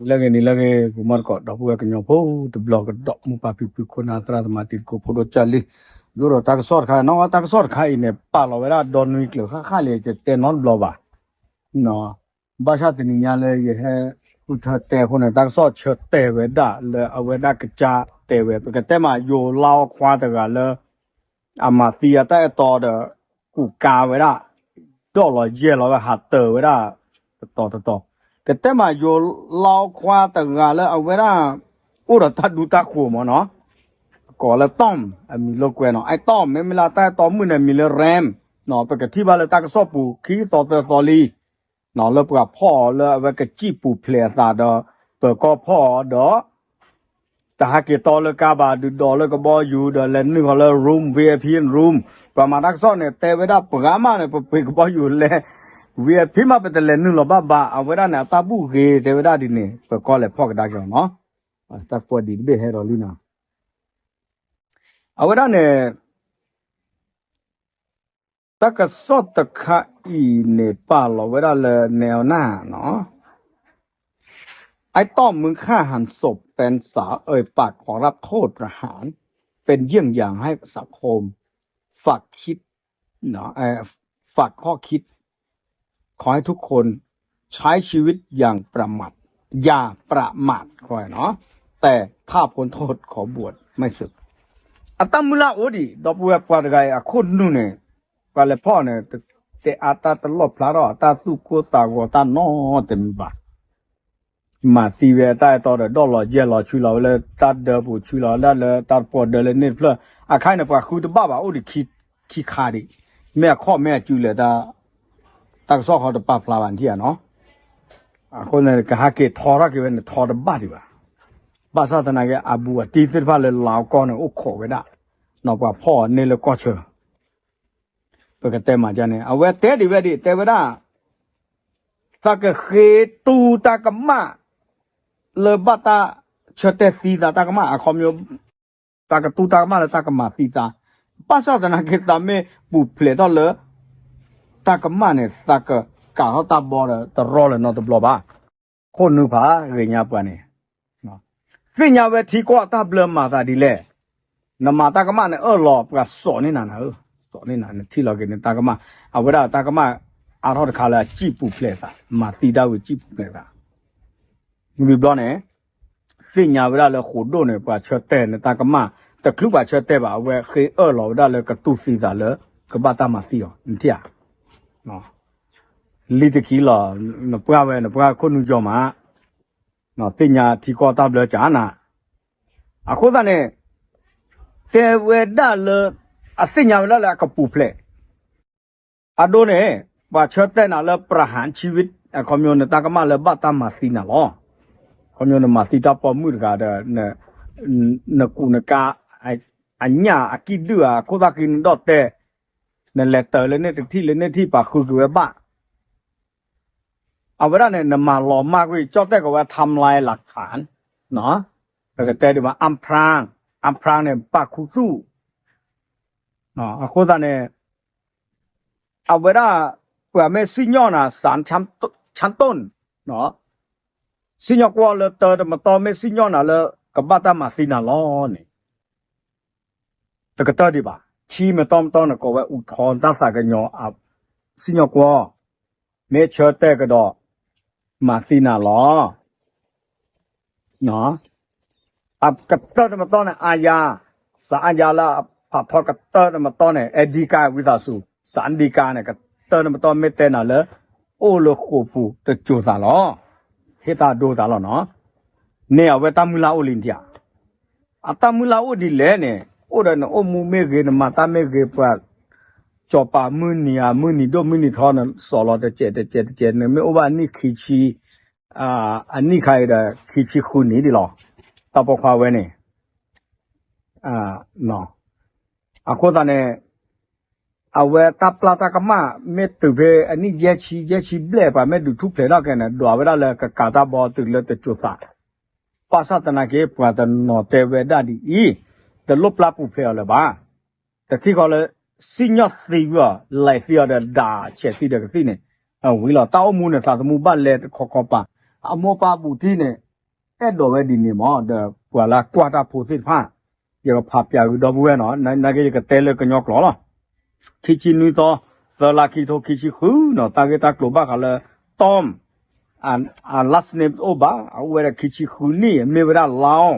လၢဂ့ၤန့ၣ်လၢဂ့ၤ ဂီၤမီတကိး ဒီပုၢ်ဝဲၢ်ကညီဖိတဘျီကဒီး မိၢ်ပၢ်ဖံဖု ခိၣ်နၢ်သရၣ်သမါ တံၤသကိးဖိဒိၣ်ကၢ်လံ, ယအိၣ်ဒီးတၢ်ကစီၣ်တခါ နီၢ်ဝဲတၢ်ကစီၣ်တခါအံၤန့ၣ် ပာ်လီၤဝဲဒၣ်ဒီနွံကျၢၤဃၣ်ဃၣ်လံ ယတဲနီတဘျီဘၣ်. ဘၣ်ဆၣ်တနံၤညါလၢယဟဲဃုထၢတဲအဃိန့ၣ် တၢ်ကစီၣ်ဆၢတဲာ်ဝဲဒၣ်လၢအဝဲဒၣ်ကစၢ်တဲဝဲ ပကတဲမးယိၤလါအီခွါတဂၤလၢ အမၤသံအတၢ်အဲၣ်တီဒီး ကူၣ်ကါဝဲဒၣ် ဒီၣ်လီၤယဲၢ်လီၤဝဲဟးတၢၤဝဲဒၣ် တတီၤတတီၤ, ကတဲမးယိၤလါအီခွါတဂၤလၢအဝဲဒၣ် အိၣ်ဒီးတၢ်ဒူတၢ်ဃိၤမ့ၢ်နီၤ, ကိးလၢ Tom အမံၤလိာ်ကွဲနီၤ, အဲ Tom မ့မ့ၢ်လၢတၢ်အဲၣ်တီမုၣ်န့ၣ် အမံၤလၢ Ram နီၤ, ပကထံၣ်ဘၣ်လၢတၢ်ကစီၣ်ပူၤ ခံသီသၢသီလံ နီၤ လၢပှၤဖီၣ်အီၤလၢအဝဲကစံၣ်ပူၤဖျဲးအသးဒီး ပၢၤကီၢ်ဖီၣ်အီၤဒီး တဟးက့ၤတီလၢကါဘၣ် ဒုးဒိးလၢကဘီယူၤဒီးလဲၤနုာ်ဃီၤလၢ room, VIP room, ပှၤမၤတၢ်ကစီၣ်န့ၣ် တဲဝဲဒၣ်ပှၤမးန့ၣ် ပပှ့ၤကဘီယူၤလဲၤ VIP မး ပတလဲၤနုာ်လီၤဘၣ်ဘၣ် အဝဲဒၣ်န့ၣ်အတၢ်ဘူၣ်ဂ့ၤတဲဝဲဒၣ်ဒ်န့ၣ် ပၢၤကီၢ်လဲၤဖီၣ်ကဒါက့ၤအီၤနီၤ, တၢ်ကွၢ်ဒံးတဘ့ၣ်ဟဲဒီးလံနီၤ, အဝဲဒၣ်န့ၣ် တၢ်ကစီၣ်တခါအံၤန့ၣ် ပာ်လီၤဝဲဒၣ်လၢ แนวหน้า နီၤ, ไอ้ต้อม มึงฆ่าหันศพแฟนสาว เอ่ยปากขอรับโทษประหาร เป็นเยี่ยงอย่างให้สังคม ฝากคิด เอ่อ ฝากข้อคิด ขอให้ทุกคนใช้ชีวิตอย่างประมาท อย่าประมาท ခွဲးနီၤ, แต่ถ้าพ้นโทษขอบวชไม่สึก အတၢ်မုၢ်လၢ်အိၣ်ဒံး ဒီပုၢ်ဝဲၢ်ပှၤတဂၤအံၤ အခိၣ်နူာ်န့ၣ် ပှၤလဲၤဖီၣ်န့ၣ် တဲအါတၢ်တလီၣ်ဖျါထီၣ် အတၢ်သူၣ်ကိၢ်သးဂီၤတၢ်နီတမံၤဘၣ်. မၤသံဝဲတၢ်အဲၣ်တီဒီး ဒီၣ်လီၤယဲၢ်လီၤ ဆှၢလီၤဝဲလၢတၢ်ဒၢပူၤ ဆှၢလီၤဝဲဒၣ်လၢတၢ်ပီၣ်ဒၢလၢန့ၣ်တဖျၢၣ် အခါန့ၣ် ပှၤဃုတဘၣ်ဘၣ် အိၣ်ဒံးခံခါဒံး, မ့ၢ်အခီၣ်မ့ၢ်အစုလဲၣ် တၢ်ကစီၣ်ဃီတပာ်ဖျါဘၣ်နထံၣ်ဧါနီၤ, အဃိန့ၣ် ကဟးက့ၤထီထီၣ်က့ၤဝဲန့ၣ် ထီတဘၣ်ဒံးဘၣ်. ဘၣ်ဆၣ်သနာ်က့ အဘူးအတံၢ်သ့ၣ်တဖၣ်လၢလၤကီၢ်န့ၣ် အိၣ်ခိးဝဲဒၣ်, နီၤ ပှၤဖီၣ်အီၤန့ၢ်လၢကီၢ်ဆၢ ပကတဲမၤဒ်န့ၣ် အဝဲတဲဒံးဝဲဒၣ် တဲဝဲဒၣ် သးကဃ့တူၢ်တၢ်ကမၣ် လၢဘၣ်တၢ်ဆၢတဲာ်သံသးတၢ်ကမၣ် အခီပညီ သးကတူၢ်တၢ်ကမၣ်လၢတၢ်ကမၤသံသး, ဘၣ်ဆၣ်သနာ်က့ သးမ့ၢ်ပူၤဖျဲးထီၣ်လၢ တၢ်ကမၣ်န့ၣ် သးကကးထီၣ်တၢ်ဘီဒီး တရီလၢၤနီတဘျီဘၣ်. ခိၣ်နူာ်ဖးဂ့ၤညါပှၤန့ၣ် သ့ၣ်ညါဝဲထံကီၢ်တၢ်ဘျၢမၤသးဒ်လဲၣ်. နမၤတၢ်ကမၣ်န့ၣ် အၢၣ်လီၤပှၤစိာ်န့ၢ်နၤနၤဧၢ, စိာ်န့ၢ်နၤ နထံၣ်လီၤက့ၤန့ၣ်တၢ်ကမၣ်, အဝဲဒၣ်တၢ်ကမၣ်အါထီၣ်တခါလၢအစံၣ်ပူၤဖျဲးသး, မၤသံတၢ်ဝံၤစံၣ်ပူၤဖျဲးသး ဝံၤဘျီန့ၣ် သ့ၣ်ညါဝဲဒၣ်လၢဃိးဒိၣ်န့ၣ် ပှၤဆၢတဲာ်န့ၣ်တၢ်ကမၣ်, တချုးပှၤဆၢတဲာ်ဘၣ် အဝဲဃ့အၢၣ်လီၤဝဲဒၣ်လၢကတူၢ်သံသးလၢ ကဘၣ်တၢ်မၤသံအီၤ နထံၣ်ဧါ. လံတကံလီၤ, နပှၢ်ဝဲ နပှၢ်ခိၣ်နူာ်ယီၤမး သ့ၣ်ညါထံကီၢ်တၢ်ဘျၢကနၤ, အဃိသတးန့ၣ် တဲဝဲဒၣ်လၢ အသ့ၣ်ညါဝဲဒၣ်လၢအကပူၤဖျဲး, အဒိန့ၣ် ပှၤဆၢတဲာ်နၤလၢ ประหารชีวิต အခီပညီန့ၣ် တၢ်ကမၣ်လၢဘၣ်တၢ်မၤသံနၤလီၤ. အခီပညီန့ၣ် မၤသံတၢ်ပိာ်မုၣ်တဂၤဒီး နကူးနကါ အညၣ်အကံၣ်ဒုၣ်ဧါ အခိၣ်သၣ်ဃံနဒီၣ်တဲာ်, နလဲၤတၢၤလၢန့ၣ်တထံၣ်လၢန့ၣ်ထံၣ် ပှၤဃုက့ၤဝဲဘၣ် အဝဲဒၣ်န့ၣ် နမၤလီၤမၢ်ကွံာ် ကၠီၣ်တဲၣ်ကီးဝဲ ทำลายหลักฐาน ပကတဲဒ်မး อำพราง อำพราง န့ၣ် ပာ်ခူသူၣ် အဃိသတးန့ၣ် အဝဲဒၣ် ပှၤမ့ၢ်စံၣ်ညီၣ်နၤ ศาลชั้นต้น စံၣ်ညီၣ်ကွီၢ်လၢတၢတမတီၢ် မ့ၢ်စံၣ်ညီၣ်နၤလၢ ကဘၣ်တၢ်မၤသံနၤလီၤန့ၣ် တကတၢၢ်ဒံးဘၣ်. ခံမတီၢ်မတီၢ်န့ၣ် ကိးဝဲ อุทธรณ์ တၢ်သးကညီၤ စံၣ်ညီၣ်ကွီၢ် မ့ၢ်ဆၢတဲာ်ကဒီး မၤသံနၤလီၤ. အကတၢၢ်တမတီၢ်န့ၣ် อาญา, ศาลอาญา လၢအဖးထီကတၢၢ်တမတီၢ်န့ၣ် အဓိက ဝံသးစူၤ ศาลฎีกา န့ၣ် ကတၢၢ်တမတီၢ်မ့ၢ်တဲနၤလၢ အိၣ်လၢဃိာ်ပူၤတစိၤသးလီၤ. ဟ့ၣ်တၢ်ဒိသးလီၤနီၤ. န့ၣ်အဝဲတၢ်မုၢ်လၢ်အိၣ်လံနထံၣ်ဧါ. အတၢ်မုၢ်လၢ်အိၣ်ဒ်လဲၣ်န့ၣ် အိၣ်ဒီးနအိၣ်မူမ့ၢ်ဂ့ၤ နမၤတၢ်မ့ၢ်ဂ့ၤ ပှၤ စီၤပၤမုၢ်နံၤဧါ မုၢ်နံၤဒိၣ်မုၢ်နံၤထီန့ၣ် စိာ်လီၤတစဲးတစဲးတစဲး နမ့ၢ်အိၣ်ဘၣ်အနံၣ်ခံဆံ အနံၣ်ခါအံၤဒီး ခံဆံဃုနံၣ်ဒ်လီၤ. တၢ်ပိာ်ခွါဝဲန့ၣ် အဃိသတးန့ၣ် အဝဲတၢ်ပျၢ်တၢ်ကမၣ် မ့ၢ်တုၤဖဲအနံၣ်ယဲၢ်ဆံ ယဲၢ်ဆံဘျဲၣ် ပှၤမ့ၢ်ဒုးထူၣ်ဖျဲးထီၣ်က့ၤန့ၣ် ဒွးဝဲဒၣ်လၢကကးတၢ်ဘီတုၤလၢတစိၤသး ဘၣ်ဆၣ်သနာ်က့ ပှၤတနီၤတဲဝဲဒၣ်ဒ်အံၤ, တလိၣ်ပျၢ်ပူၤဖျဲးအီၤလၢၤဘၣ်. တထံၣ်ဃီလၢ စံၣ်ညီၣ်သံဝံၤအီၤ လဲၤသံအီၤဒီးဒၣ်ဆဲးသံဒီးကသံၣ်န့ၣ် ဝံၤလီၤ. တၢ်အိၣ်မူန့ၣ် သးသမူဘၣ်လဲၤတခီခီပၤ, အမိၢ်ပၢ်ဘူးထံၣ်န့ၣ် အဲၣ်ဒိးဝဲဒ်န့ၣ်မး ဒီးပှၤလၢအကွၢ်တၢ်ဖိသ့ၣ်တဖၣ် ယကဖးပျးဂုာ်ဒီပုၢ်ဝဲၢ်နီၤ, နာ်က့ယကတဲလၢကညီကျိာ်လီၤ. ခံဆံနွံသီ သၢလါခံထိခံဆံဃုနီၤ, တၢ်ဂ့ၢ်တၢ်ကျိၤဘၣ်ဃးလၢ Tom အ last name တအိၣ်ဘၣ်, အအိၣ်ဝဲဒၣ်ခံဆံဃုနံၣ် မ့ၢ်ဝဲဒၣ် Lao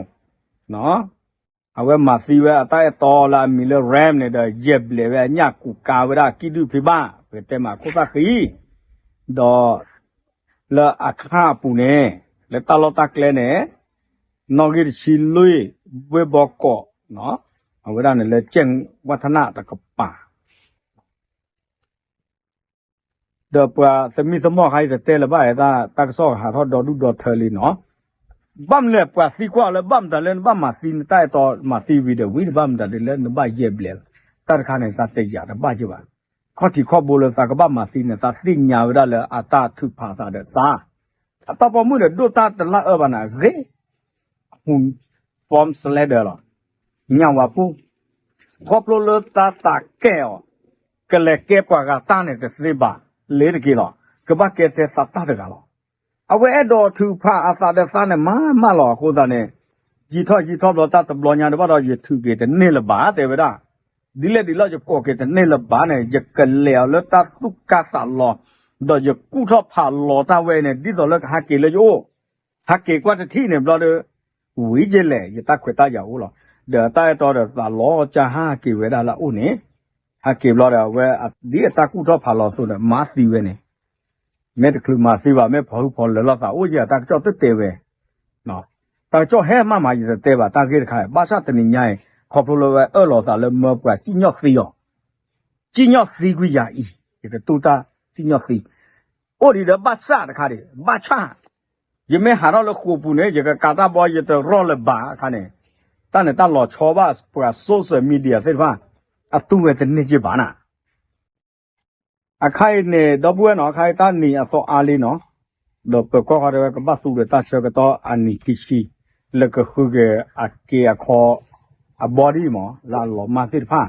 အဝဲမၤသံဝဲအတၢ်အဲၣ်တီလၢအမံၤလၢ Ram န့ၣ်ဒီး ယဲၢ်ဘျဲးဝဲအညၣ်ကူးကါဝဲဒၣ်ကံၣ်ဒုၣ်ဖံးဘၣ်, ပကတဲမးခိၣ်သၣ်ဃံ, ဒီး လၢအခါအပူၤန့ၣ် လၢတၢ်လီၢ်တၢ်ကျဲန့ၣ် နီၣ်ဂံၢ်တဆံလွံၢ် ဝ့ၢ်ဘီကီး, အဝဲဒၣ်န့ၣ်လၢ ကၠဲၣ်ဝၣ်ထနၣ်တကပၤ ဒီးပှၤသမံသမိးခါအံၤတတဲလၢၤဘၣ်, တၢ်ကစီၣ်ဟးထီၣ်ဒီဒူၣ်ဒီထၢလံနီၤ, ဘၣ်မနုၤလဲၣ် ပှၤသံကွၢ်လၢဘၣ်မတၤလၢနဘၣ်မၤသံနတၢ်အဲၣ်တီမၤသံဝံၤဒီးဝံၤ ဘၣ်မတၤဒ်လၢနဘၣ်ယဲၢ်ဘျဲး, တၢ်တခါန့ၣ် တၢ်တဲယၤတဘၣ်က့ဘၣ်, ခီၣ်ထံးခီၣ်ဘိလၢသးကဘၣ်မၤသံန့ၣ် သးသ့ၣ်ညါဝဲဒၣ်လၢအတၢ်ထုးဖးသးဒီးသး အတၢ်ပိာ်မုၣ်ဒီးဒိၣ်တၢ်တလၢအၢဘၣ်န့ၣ် အဂ့ၤ, အ form slander လီၤ, ညၣ်ဝါပူၤ, ခီဖျိလၢတၢ်သးကဲအီၤ, ကလဲၤကဲပှၤဂၤတၢ်န့ၣ်တသ့ဘၣ်, လ့ၤတက့ၢ်လီၤ, ကဘၣ်ကဲထဲသးတၢ်တဂၤလီၤ. အဝဲအဲၣ်ဒိးထုးဖးအသးဒီးသးန့ၣ်မးမးလီၤ, အဃိသတးန့ၣ် ယံာ်ထီၣ်ယံာ်ထီၣ်ဘျီတၢ်တဘျီညါဒံးဘၣ်ဒီး ယထုးက့ၤတန့ၢ်လၢၤဘၣ် တဲဝဲဒၣ် ဒ်လဲၣ်ဒ်လဲၣ်ယကိးက့ၤတန့ၢ်လၢၤဘၣ်န့ၣ် ယကလဲၤအီၤလၢတၢ်သူၣ်ကါသးလီၤ, ဒီးယကူၣ်ထီၣ်ဖးလီၤတၢ်ဝဲန့ၣ် ဒ်သိးလၢကဟးက့ၤလၢယအိၣ်, ဟးက့ၤကွၢ်တထံၣ်န့ၣ်ဘျီဒီး ဝံၤယဲၢ်လဲၣ် ယတၢ်ခွဲးတၢ်ယာ်အိၣ်လီၤ. ဒီးတၢ်အဲၣ်တီဒီးသးလီၤကၢ်ဟးက့ၤဝဲဒၣ်လၢအအိၣ်န့ၣ်, ဟးက့ၤဘျီဒီးအဝဲဒ်အတၢ်ကူၣ်ထီၣ်ဖးလီၤအသိးဒီး မၤသံဝဲန့ၣ် မ့ၢ်တချုးမၤသံဘၣ် မ့ၢ်ဖီၣ်ဟုၣ်ဖီၣ်လၢာ်လိာ်သးအိၣ်ယဲၢ် တၢ်ကစီၣ်တတဲဝဲ, တၢ်ကစီၣ်ဟဲမးမး ယတတဲဘၣ် တၢ်ဂ့ၢ်တခါ ဘၣ်ဆၣ်တနံၤညါအံၤ ခီဖျိလၢဝဲအၢၣ်လီၤသးလၢမၢပှၤစံၣ်ညီၣ်သံအီၤ, စံၣ်ညီၣ်သံကွံာ်ယၤအံၤ ယကတူၢ်တၢ်စံၣ်ညီၣ်သံ, အိၣ်ဒံးဒီးဘၣ်ဆၣ်တခါဒံး ဘၣ်ဆၣ် ယမ့ၢ်ဟးထီၣ်လၢဃိာ်ပူၤန့ၣ် ယကကးတၢ်ဘီ ယတရီၢ်လၢၤဘၣ်အခါန့ၣ်, တၢ်န့ၣ်တၢ်လီၤဆီဘၣ်ပှၤ social media သ့ၣ်တဖၣ် အတူၢ်ဝဲတန့ၢ်က့ဘၣ်နၤ အခါအံၤန့ၣ် ဒီပုၢ်ဝဲၢ်နီၤ အခါအံၤတၢ်နံၤအသီအါလံနီၤ, ဒီးပၢၤကီၢ်ခီတဲဝဲကဘၣ်သူဒီးတၢ်ဆၢကတီၢ်အနံၣ်ခံဆံ လၢကဃုက့ၤအက့အခီ အဘီဒံၣ်မး လၢအလီၤမၢ်သ့ၣ်တဖၣ်,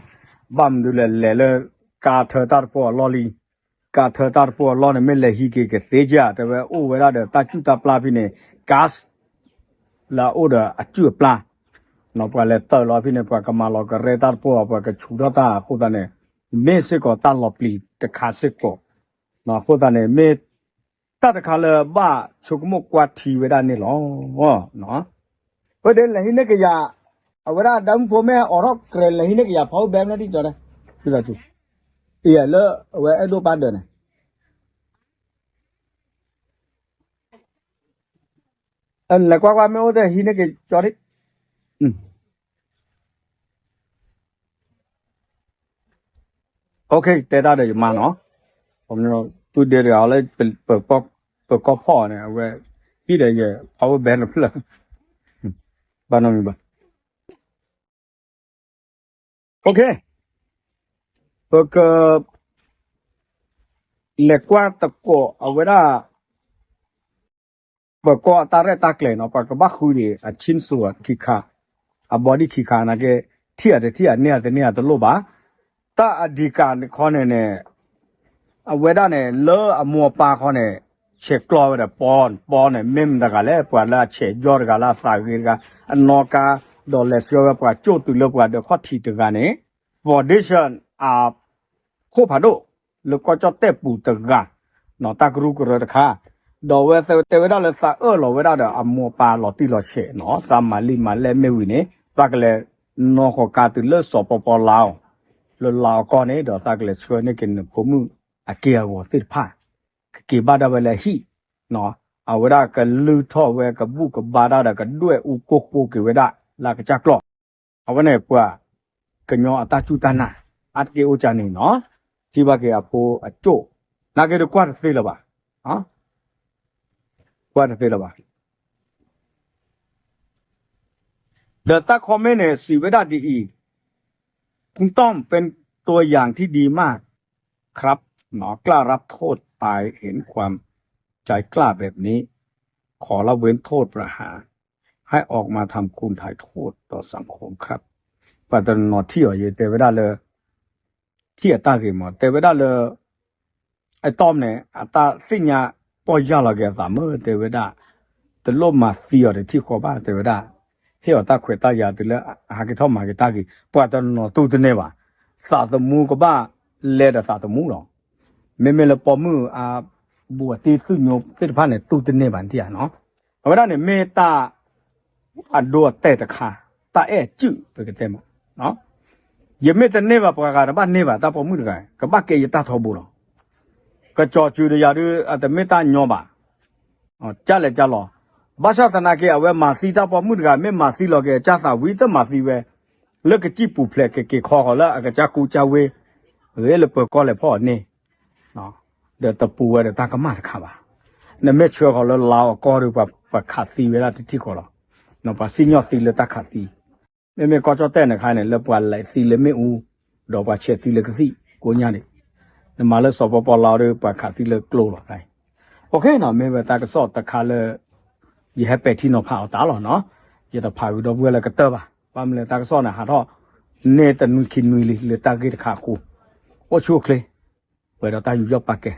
ဘၣ်မနုၤလဲၣ်လဲၤလၢ ကါထၢတၢ်တဖိအလီၢ်လံ, ကါထၢတၢ်တဖိအလီၢ်န့ၣ် မ့ၢ်လဲၤဟံးက့ၤကသ့ကၢ် တဲဝဲအိၣ်ဝဲဒၣ်ဒီးတၢ်ကူၣ်တၢ်ပျၢ်ဖဲန့ၣ် gas လၢအအိၣ်ဒီးအကူၣ်အပျၢ်, ပှၤလဲၤတၢၢ်လီၤဖဲန့ၣ် ပှၤကမၤလီၤကရဲတၢ်တဖိ ပှၤကဆူးထီၣ်တၢ်အဃိသတးန့ၣ်, မ့ၢ်စ့ၢ်ကီးတၢ်လီၤပျံၤတခါစ့ၢ်ကီး, အဃိသတးန့ၣ် မ့ၢ်တၢ်တခါလၢဘၣ်ဆိကမိၣ်ကွၢ်ထံဝဲဒၣ်န့ၣ်လီၤ. အဝဲဒၣ်လဲၤဟံးန့ၢ်ကယၤ, အဝဲဒၣ်ဒီမုၣ်ဖိမ့ၢ်အိးထီၣ်ကြဲး လဲၤဟံးန့ၢ်ကယၤ power bank လၢဒ်ကီး, လၢအဝဲအဲၣ်ဒိၣ်ပၢ်ဒၢးန့ၣ် လဲၤကွၢ်ကွၢ်မ့ၢ်အိၣ်တဟံးန့ၢ်က့ၤကၠီဒံး, တဲတၢ်ဒီးယမါနီၤ, သုဒ့တဂၤလၢ ပၢၤကီၢ်ဖီၣ်န့ၣ် အဝဲ ဟံးဒီးယ power bank တဖျၢၣ်, ဘၣ်နီတမံၤဘၣ်. ပက လဲၤကွၢ်သကိးအဝဲဒၣ် ပၢၤကီၢ်အတၢ်ရဲၣ်တၢ်ကျဲၤနီၤ, ပှၤကဘၣ်ဃုဒံးအ ชิ้นส่วน ခံခါ, အ body ခံခါနာ်က့, ထံၣ်အတထံၣ်အန့ၢ်အတန့ၢ်အတလိၣ်ဘၣ်. တၢ်အဓိကတခီန့ၣ်န့ၣ် အဝဲဒၣ်န့ၣ် လၢအမိၢ်အပၢ်ခီန့ၣ် ဆဲးကျိးဝဲဒီးပီ, ပီန့ၣ် မ့ၢ်မတၤတဂၤလဲၣ်, ပှၤလၢအဆဲးယီၢ်တဂၤလၢအသးဂ့ၤတဂၤ, အနီၢ်ကါ, ဒီးလဲၤဆှၢဝဲပှၤကၠိၣ်တုၤလၢပှၤဒီးခီၣ်ထံးတဂၤန့ၣ်, foundation အ ခိၣ်ဖးဒိၣ် လၢကီၢ်ကၠီၣ်တဲၣ်ပူၤတဂၤ, တၢ်ကရူၢ်ကရၢတခါ, ဒီးအဝဲတဲဝဲဒၣ်လၢသးအၢၣ်လီၤဝဲဒၣ်ဒီးအမိၢ်အပၢ်လီၤတံၢ်လီၤဆဲးနီၤ, သးမၤလံမၤလဲၢ်မ့ၢ်ဝံၤန့ၣ် သးကလဲၤနီၢ်ဃီၤကါတုၤလၢစီၤပီပီလါအီၤ, လၢလါအီၤကီၢ်န့ၣ် ဒီးသးကလဲၤဆှၢန့ၢ်က့ၤနဖိမုၣ်အက့ၢ်အဂီၤသ့ၣ်တဖၣ်, ကက့ၤဘၣ်ဒၣ်ဝဲလၢဟံၣ်, အဝဲဒၣ်ကလုၢ်ထီၣ်ဝဲကဘူၣ်ကဘါတၢ်ဒီးကဒွဲၣ်အူကိၢ်ဃိက့ၤဝဲဒၣ်လၢအကစၢ်ကျီၢ် အဝဲန့ၣ်ပှၤ ကညီအတၢ်စူၢ်တၢ်နာ် အါတက့ၢ်အိၣ်ကၢ်န့ၣ်နီၤ, ထံၣ်ဘၣ်က့ၤအဖိအကၠိၣ်, နာ်က့ဒီးကွၢ်တသ့လၢၤဘၣ်, ကွၢ်တသ့လၢၤဘၣ်. ဒီးတၢ် comment န့ၣ် စံးဝဲဒၣ်ဒ်အံၤ, คุณต้อมเป็นตัวอย่างที่ดีมากครับ กล้ารับโทษตาย เห็นความใจกล้าแบบนี้ ขอละเว้นโทษประหาร ให้ออกมาทำคุณไถ่โทษต่อสังคมครับ ပှၤတနီၤထံၣ်အီၤ ယတဲဝဲဒၣ်လၢ ထံၣ်အတၢ်ဂ့ၤမး တဲဝဲဒၣ်လၢ အတီၢ်န့ၣ် အတၢ်သ့ၣ်ညါပီၢ်ယၢ်လီၤက့ၤအသးမ့ၢ်တဲဝဲဒၣ်, တလိၣ်မၤသံအီၤတထံၣ်ဃီဘၣ် တဲဝဲဒၣ်, ဟ့ၣ်အီၤတၢ်ခွဲးတၢ်ယာ်တုၤလၢ ဟးက့ၤထီၣ်မၤက့ၤတၢ်ဂ့ၤ ပှၤတနီၤတူၢ်တန့ၢ်ဘၣ်, သးသမူကဘၣ်လဲၤဒီးသးသမူလီၤ. မ့မ့ၢ်လၢပိာ်မုၣ်အဘူးအတံၢ်သူၣ်ညိသ့ၣ်တဖၣ်န့ၣ် တူၢ်တန့ၢ်ဘၣ်နထံၣ်ဧါနီၤ. အဝဲဒၣ်န့ၣ်မ့ၢ်တၢ် အဒိအတဲာ်တခါ, တၢ်အဲၣ်စုၣ်ပကတဲမး, ယမ့ၢ်တန့ၢ်ဘၣ် ပှၤဂၤတဘၣ်န့ၢ်ဘၣ် တၢ်ပိာ်မုၣ်တဂၤ ကဘၣ်ကဲယတၢ်ထီဘိလီၤ. ကစီၤစုၤဒီးယၤဒုး အတမ့ၢ်တၢ်ညီဘၣ်, ကလဲၤကလီၤ. ဘၣ်ဆၣ်သနာ်က့ အဝဲမၤသံတၢ်ပိာ်မုၣ်တဂၤ မ့ၢ်မၤသံလီၤက့ၤအကစၢ်သးဝံၤ တမၤသံဝဲ လၢကစံၣ်ပူၤဖျဲးကက့ၤခီဃီၤလၢအကစၢ်ကူကစၢ်ဝ့ၢ် ဂ့ၤလၢပၢၤကီၢ်လဲၤဖီၣ်အီၤန့ၣ် ဒီးတပူၤဝဲဒီးတၢ်ကမၣ်တခါဘၣ်. နမ့ၢ်ဆှၢဃီၤလၢလါအီကီၢ်ဒီး ပှၤခးသံဝဲဒၣ်တထံၣ်ဃီလီၤ. ပှၤစံၣ်ညီၣ်သံလၢတၢ်ခးသံ, မ့မ့ၢ်ကီၢ်ကၠီၣ်တဲၣ်န့ၣ်ခါန့ၣ် လၢပှၤလဲၤသံလၢမ့ၣ်အူ, ဒီးပှၤဆဲးသံလၢကသံၣ်ကိညါန့ၣ်, နမၤလၢစီၤပီပီလါဒီး ပှၤခးသံလၢကျိလီၤ. OK နီၤ မ့ၢ်ဝဲတၢ်ကစီၣ်တခါလၢ ယဟဲပဲာ်ထံနီၤဖးအီၤတၢ်လီၤနီၤ. ယတဖးဂုၤဒီပုၢ်ဝဲၢ်လၢကတၢၢ်ဘၣ်. ဘၣ်မနုၤလဲၣ် တၢ်ကစီၣ်န့ၣ် ဟးထီၣ်န့ၢ်တနွံခံနွံလံ လၢတၢ်ဂ့ၢ်တခါအဃိ, အိၣ်ဆူၣ်အိၣ်ချ့, ပှဲၤဒီးတၢ်ယူးယီၣ်ပာ်ကဲ